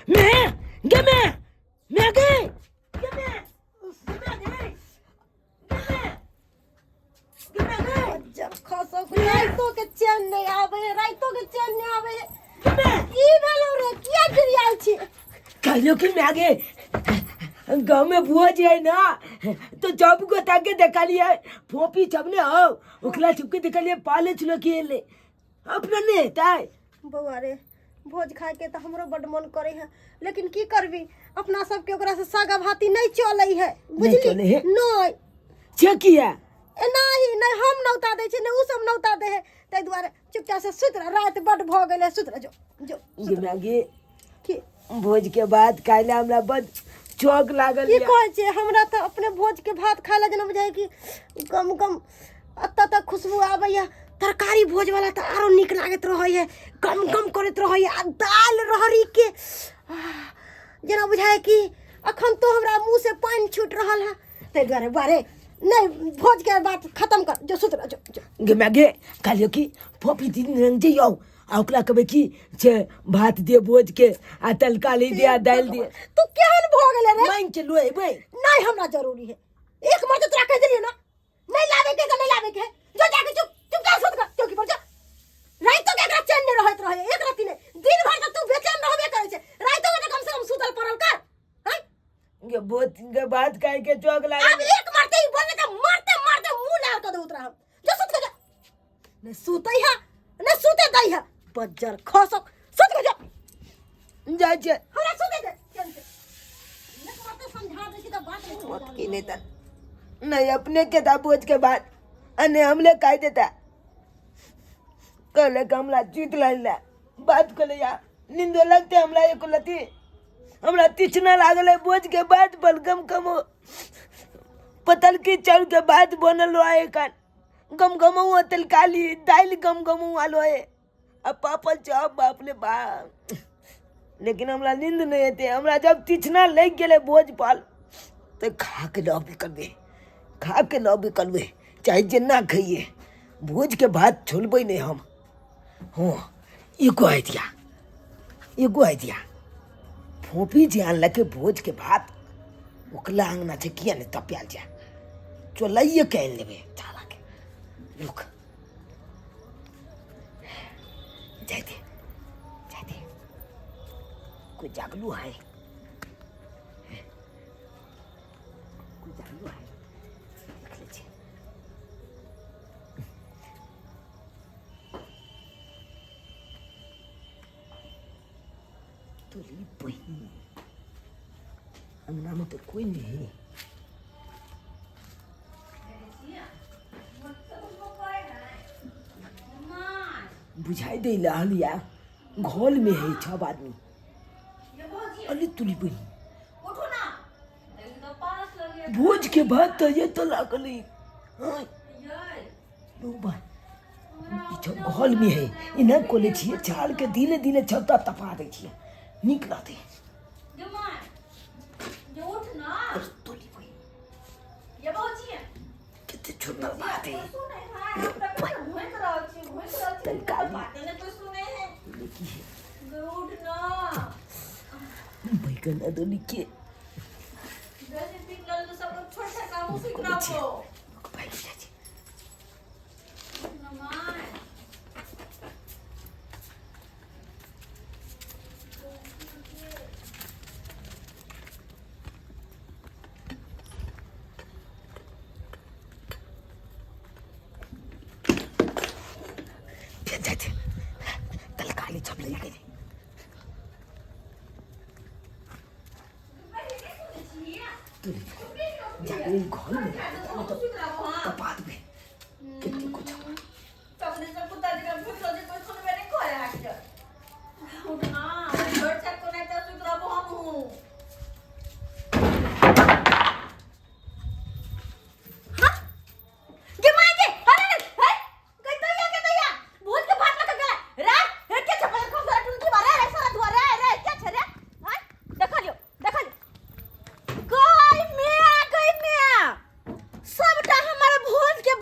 मैं गे मैं मैं गे गे मैं गे मैं गे गे मैं गे मैं गे जब खसो राइतो के चैन नहीं आवे राइतो के चैन नहीं आवे गे मैं की भेलो रे किया गिरियाल छी कहलियो कि मैं गे गाँव में बुआ जी है ना तो जब को ताके देखा लिया फोपी छबने हो ओकरा छुपके देखा लिया पाले छुलो के ले अपना नहीं हेतै बौआ रे भोज खाए के तऽ हमरो बड्ड मन करे है लेकिन की करबी अपना सबके ओकरा से सागा भाती नहीं चलै है बुझली चलै है? नहीं से किया एनाही नहि हम नौता दै छियै नहि ओ सब नौता दै है ताहि दुआरे चुपचाप से सुति रह राति बड्ड भऽ गेलै सुति रह जो जो गे मैगी की भोज के बाद काल्हि हमरा बड चौक लागल की यऽ। कहै छियै हमरा तऽ अपने भोज के भात खाय लए जेना बुझाइ कि गम गम एतऽ तक खुशबू आबैया तरकारी भोज वाला तऽ आरो नीक लागैत रहैया गम गम करैत रहैया आ दालि रहरी के आह, जेना बुझाइ कि अखन तो हमरा मुँह से पानि छूटि रहल है ताहि दुआरे बारे नहि भोज के बात खत्म कर जो सुत रह जो जो गे मैगे कहलियो कि फोपी दिन रंग जइयौ आ ओकरा कहबै कि जे भात दे भोज के आ तरकारी दे आ दालि दे तू केहन भऽ गेलै रे मांगि के लो एबै नहीं हमरा जरूरी है एक मर्द तोरा कह देलियो ना नहीं लावे के तो नहीं लावे के है। जो जाके चुप चुपचाप सुत कर चौकी पर जा राइतो के एकरा चैन नहीं रहत रहे एक राति नहीं दिन भर तो तू बेचैन रहबे करे छे राइतो के तो कम से कम सुतल पड़ल कर हैं गे भोज के भात खाय के चौक लागल अब एक मारते ही बोलने का मारते मारते मुंह लाल कर दे उतरा हम जो सुत के जा नहीं सुतई है नहीं सुते दई है बज्जर खसक सुत के जा जाइ छै हमरा सुते दे चैन से एक मारते समझा दे छी तो बात नहीं समझा की नहीं था नहीं अपने के था भोज के बाद अने हमले खाई देता कहले कि हमला जीत ला बात कर या नींदो लगते हमला एक लती हमरा तिछना लागल है भोज के बाद बलगम कम पतल की चाउर के बाद बनल है कान गम गमऊ तलकाली दालि गम गमऊ आलो है आ पापड़ चॉप बाप रे बाप लेकिन हमरा नींद नहीं एते हमरा जब तिछना लागि गेलै भोज पाल तऽ खा के लबे करबै खा के लबे करबै चाहे जेना खइए भोजके भात छोड़बै नहि हम हँ एगो आइडिया एगो आइडिया फोपी जे आनलकै भोजके भात ओकरा अङ्गना छै किया नहि तपियाल जाय चोलाइए के आनि लेबै छालाके रुक जाय दे जाय दे कोई जागलू है कोई जागलू है देख लै छियै तोरी बहिन अंगनामे तऽ कोइ नहि है बुझाइ दै रहल या घरमे है सब आदमी अरे तुली बहिन भोज के भात तऽ ये तो लागल है हाँ। लो भाई ई छौ घरमे है एना कोले छियै छाल के धीरे धीरे छौता तपा दै छियै नीक रहतै अरे तोली बहिन कते सुन्दर बात है तनिका की है बैगन अदौनी के कोले छियै भागि जाइ छै फेर जाइ छै तलकाली छप लगी गेलै जाके घरमे तपा देबै कते कुछ गे माय गे अरे रे हे गई दैया के दैया भोज के भात लगा गेला रे हे के छपल खो सारा टुनकी मारे रे सारा धुआ रे रे के छे रे हां देखा लियो देखा लियो गई मैं गई मैं सबटा हमर भोज के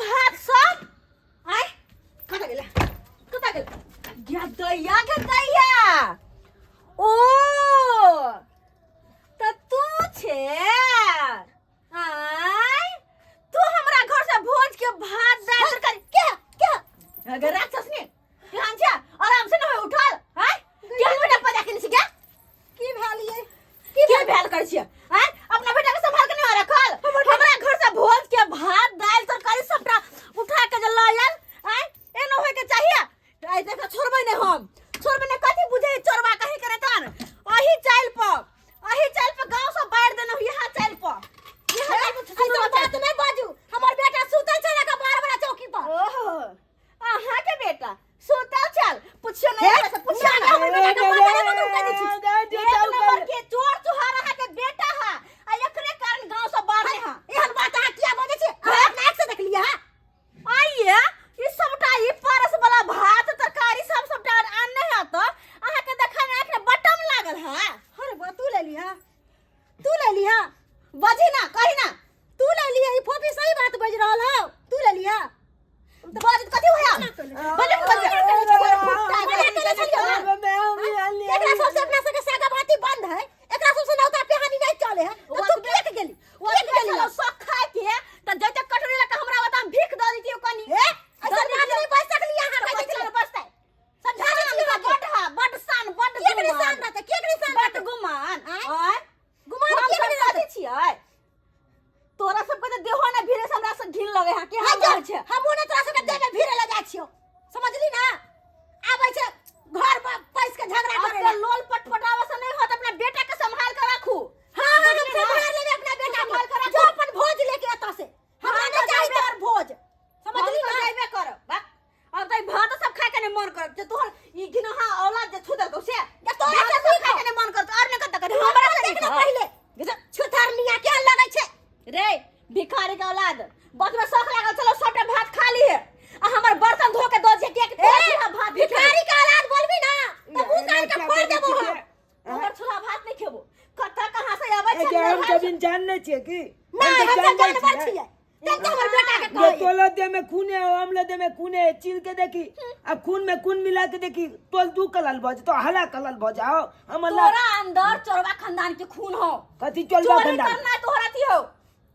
अरे बा तू ले लिहा, तू ले लिहा। बजी ना कही ना। तू ले लिहा, ई फोफी सही बात बज रहल हौ, तू ले लिहा। बज कथी होया? बजे बजे। एकरा सबसे अपना सबके सागा भाती बंद है, एकरा सबसे नौता पेहानी नहीं चले है, तो तू किएक गेली? किएक गेली? शौक खाए के त जते कटोरी लके हमरा बता, हम भीख द देतियो कनी। ए, ऐसा बात नहीं बज सकली अहाँ, कहै कथी छी। बजतै? समझा दै छी बड अहाँके। हा बड सान बड किएक नहि शान रहतै? किएक नहि शान बड रहतै? गुमान। आँय? आँय? गुमान हम किएक सब नहि कथी रहतै? छियै? तोरा सबके तऽ देहो ने भीड़े से हमरा से घिन लगे है कि हाँ हम जो, रहै छै। हमहूँ ने तोरा सबके देह में भीड़े लगा छियौ, समझली ना? आबै छै घर पर पैस के झगड़ा करे अपने ला। लोल पटपटावे से नहीं होत, अपना बेटा के संभाल के राखू। हाँ, हम बुझली ना? संभाल लेबै अपना बेटा के। संभाल के राखू। जो अपन भोज लेके एतऽ से। हमरा हाँ, नहि तऽ चाही जाबे। तोहर भोज, समझली हम ना? तऽ जाबे करब बा। अब तऽ ई भात सब खाय के नहीं मन करत जे तोहर ई घिनहा औलाद जे छू देलकौ से। जे तोरा भात से सब नीक खाय हौ। के नहीं मन करत और ने कत कत तू हमरा अपन से देख नीक ना हौ। पहिले। छुथरनिया केहन लगै छै? रे भिखारी के औलाद, बस में शौक लागल चलो सबटा भात खा लिए आ हमर बर्तन धो के दो जे के ए, तोहर भात नहीं खेबो। भिखारी के औलाद बोलबी ना तऽ मुंह कान के फोड़ देबो हम। तोहर छोला भात नहीं खेबो। कतऽ कहाँ से आबै छै? ए, हम सब इंसान नहीं छियै की? नहि, हम हम तऽ सब जानवर जानवर छियै। छियै। तब तऽ हमर बेटा के जे कहै। तोला दे में खून है, हमला दे में खून है, चीर के देखी आ खून में खून मिला के देखी, तोल दू कलल भऽ जेतो, हला कलल भऽ जाओ हमर ला। तोरा अंदर चोरवा खानदान के खून हो। कथी चोरवा चोरी खानदान? करना तोहरा थी हो।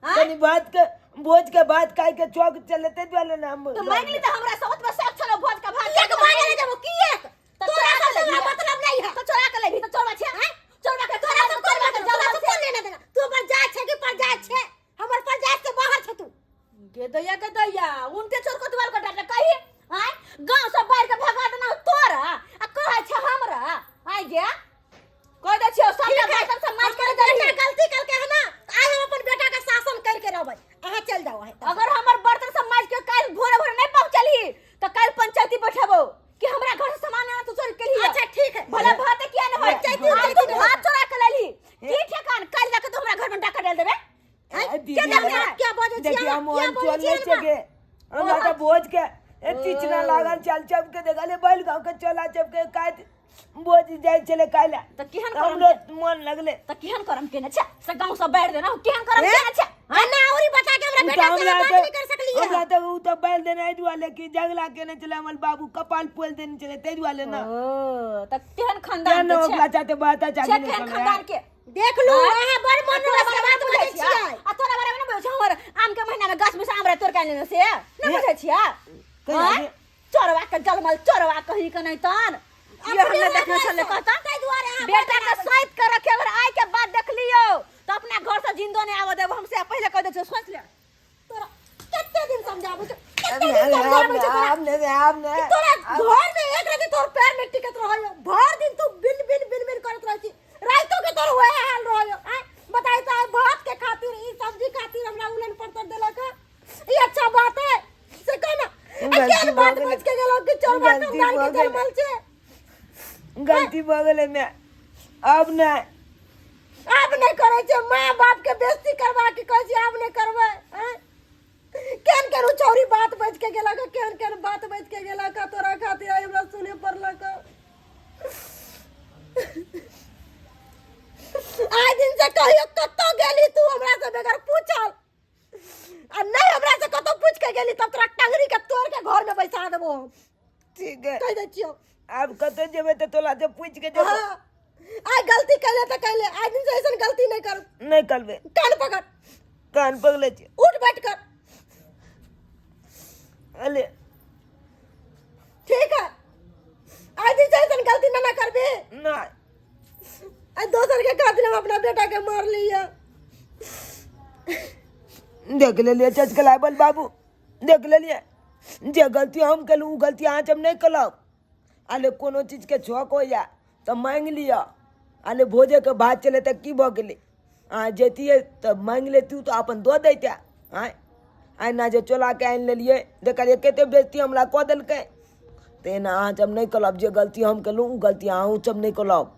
हाँ? तनी भात के भोज के भात खाए के चौक चलते द्वाले ना हम। तो मांग ली तो हमरा सौत में सब छलो भोज का भात। किएक मांगे ले जेबो? किएक? तो तोरा चोरा सबसे के हमरा लेबही। मतलब नहीं है। तो चोरा के लेबही तो चोरवा छै? हैं? चोरवा के तोरा सब चोरवा के तोरा जलवा सब कोन लेना देना? तू हमर जात छै कि परजात छै? हमर परजात से बाहर छै तू। गेदैया गेदैया उनके चोर कोतवाल के डांटे कही। आय गांव से बाहर के भगा देना तोरा आ कहै छै हमरा। आय गे कह दै छियौ सबटा ठीक है। बर्तन सब माज के हमर देबही। बेटा गलती करके है ना, तो आइ हम अपन बेटा के शासन करके रहबै। अहाँ चल जाओ अहाँ। अगर हमर बर्तन सब माज के काल्हि भोरे भोरे नहीं पहुंचलही तऽ काल्हि पंचायती बैठेबौ कि हमरा घर से सामान आना तू चोरी केलही। अच्छा ठीक है। भले भात किया न होय, पंचायती आज तू उंचायती भात चोरा के लेलही की ठेकान, काल्हि जाके तू हमरा घर में डाका डाल देबे। ए, दीदी, के देखने? क्या बजै छियै देखिए अहाँ? हम क्या ओहन बजै चोर छियै नहीं अहाँ? छे हमरा तऽ भोज के ए चिचना लागल चल चपके देखले बैल गाँव के चला चपके काट भोज जाइ छलै काल्हि। तऽ केहन करम? हमरो मन लगले। तऽ केहन करम केने छै से गाँव से बाहर देना केहन करम ए? केने छै? आ ना औरी बता के हमरा उ बेटा तऽ से हमरा अहाँ बात तऽ नहीं कर सकलियै। हमरा तऽ उ तऽ बैल देने एहि दुआरे कि झगड़ा केने छलै हमर बाबू, कपाल पोल देने छलै ताहि दुआरे ना। ओ तऽ केहन खानदान तें के ने छै? ओकरा साथे बात छै चाही केहन खानदान के? देख लू आँय? अहाँ बड़ आ मन तोरा वाला बारे में बात बुझै बजै छियै? छियै। आ तोरा बारे में नहि बुझै छियै? हमर आम के महीना में गाछ में से आम रहे तोड़ के आनने से नहि बुझै छियै? कहिया आँय? रे? चोरवा के जलमल चोरवा कहीं के नहीं तन ये अपने हमने देखने वएह छलै बात कहता ताहि दुआरे अहाँ बेटा के सैत के रखे, अगर आय के बाद देख लियो तो अपना घर से जिंदो नहीं आवे देब हमसे, पहले कह दे छियै, सोच ले। तोरा कते दिन समझाबै छौ? कते दिन समझाबै छौ तोरा? आब ने आब ने कि तोरा घर में एक राति तोर पैर में टिकत रहयो, भर दिन तू बिन बिन बिन बिन करत रहै छी, राइतो के तोर वएह हाल रहयो। आय बताई त आइ भात के खातिर ई सब्जी खातिर हमरा उलन पत्थर देलक है, ई अच्छा बात है से कह ना? आ गलती केहन भऽ बात गेलै। बच के गेलौ कि चोरबा गलती खानदान भऽ के गेलै। जन्मल छै? गलती भऽ गेलै मैं, आब नहि। आब नहि करै छै माँ बाप के बेइज्जती करबा के कहै छै आब नहि करबै। आँय? केहन केहन उ छौरी बात बजि के गेलक, केहन केहन बात बजि के गेलक, तोरा खातिर आइ हमरा सुने पड़लक। आइ दिन से कहियो कतौ गेली तू हमरा से बगैर पूछल आ नहीं हमरा से कतौ पूछ के गेली तब तोरा टंगरी के तोड़ के घर में बैसा देबो हम। ठीक है कहि दै छियौ। आब कतौ जेबै तऽ तोला से पूछि के जेबै। हाँ, आइ गलती कैले तऽ कैले, आइ दिन से ऐसन गलती नहीं कर। नहि करबै। कान पकड़। कान पकड़ले छी। उठ बैठ कर। अले ठीक है, आइ दिन से ऐसन गलती ना ना करबे। नहि। आइ दोसर के खातिर हम अपना बेटा के मार लिया। देख लेलियै चचकला बोल बाबू, देख लेलियै जे गलती हम केलहुँ ओ गलती अहाँ सब नहि केलहुँ। आले कोनो चीजके शौक होइए तऽ माँगि लिअ। आले भोजेके भात छलै तऽ की भऽ गेलै? अहाँ जैतियै तऽ माँगि लैतहुँ तऽ अपन दऽ दैते। आँय एना जे चोराके आनि लेलियै, देखलियै कतेक बेइज्जती हमरा कऽ देलकै। तऽ एना अहाँ सब नहि करब, जे गलती हम केलहुँ ओ गलती अहूँ सब नहि करब।